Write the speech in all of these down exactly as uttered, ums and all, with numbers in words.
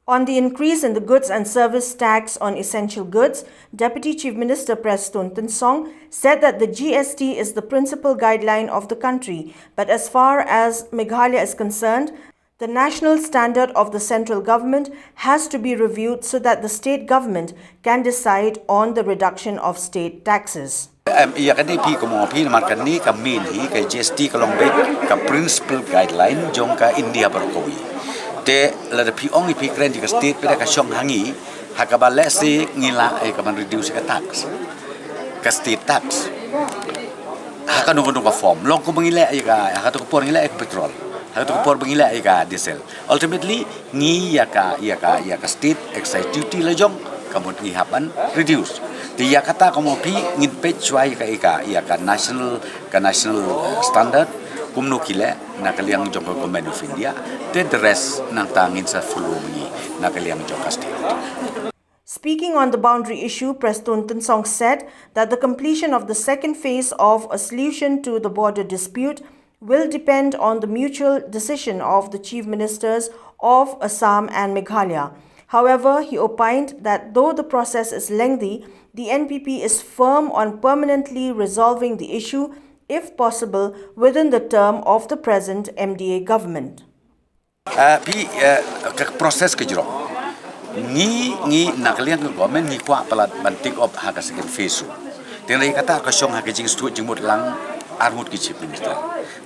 On the increase in the goods and service tax on essential goods, Deputy Chief Minister Prestone Tynsong said that the G S T is the principal guideline of the country, but as far as Meghalaya is concerned, the national standard of the central government has to be reviewed so that the state government can decide on the reduction of state taxes. Em, ïa kane phi ka mo phi namar kane ka main hi ka G S T ka long beit ka principal guideline jong ka India baroh kawei. Te lada phi ong ïa phi kren ïa ka state phi da ka shong ha ngi ha kaba lehse ngi lah ïa ka ban reduce ka tax, ka state tax ha kano kano ka form, long kumba ngi leh ïa ka, ha kato ka por ngi leh ïa ka petrol, ha kato ka por ba ngi leh ïa ka diesel. Ultimately ngi ïa ka, ïa ka, ïa ka state excise duty la jong ka mut ngi hap ban reduce. Te ïa kata ka mo phi ngin peit shuwa ïa ka, ïa ka, ïa ka national, ka national, eh, standard kumno ki leh na ka liang jong ka Government of India. Te the rest nangta ngin sa follow ngi na ka liang jong ka state. Speaking on the boundary issue, Prestone Tynsong said that the completion of the second phase of a solution to the border dispute will depend on the mutual decision of the Chief Ministers of Assam and Meghalaya. However, he opined that though the process is lengthy, the N P P is firm on permanently resolving the issue, if possible, within the term of the present M D A government. Ah, phi, eh, ka process ka jrong. Ngi, ngi na ka liang ka government ngi kwah palat ban take up ha ka second phase u. Tynrai kata ka shong ha ka jingstad jingmut lang arngut ki Chief Minister.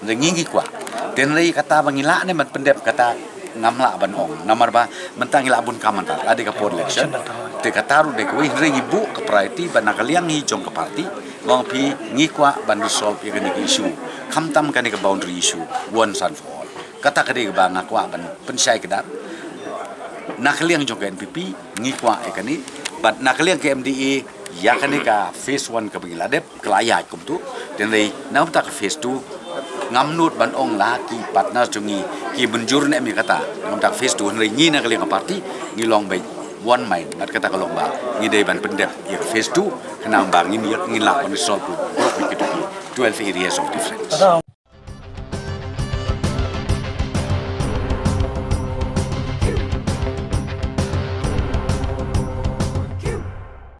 Ngi ngi kwah. Tynrai kata ba ngi lah ne ban pyndep kata ngam lah ban ong. Namar ba mynta ngi lah bun kam mynta, la dei ka por election. Te kata ruh dei kawei, hynrei ngi buh ka priority ba na ka liang hi jong ka party, long phi ngi kwah ban resolve ïa kane ka issue. Khamtam kane ka boundary issue once and for all. Kata ka dei kaba nga kwah ban pynshai kdar na ka liang jong ka N P P, ngi kwah ïa kane. Bad na ka liang ka M D A, ïa kane ka phase one kaba ngi la dep ka la ïaid kumtu. Tynrai na bynta ka phase two ngam nud ban ong la ki partners jong ngi ki mynjur ne em ïa kata. Na bynta ka phase two, hynrei ngi na ka liang ka party ngi long beit one mind. Bad kata ka long ba ngi dei ban pyndep ïa ka phase two khnang ba ngin ïa, ngin lah ban resolve baroh kito ki twelve areas of difference.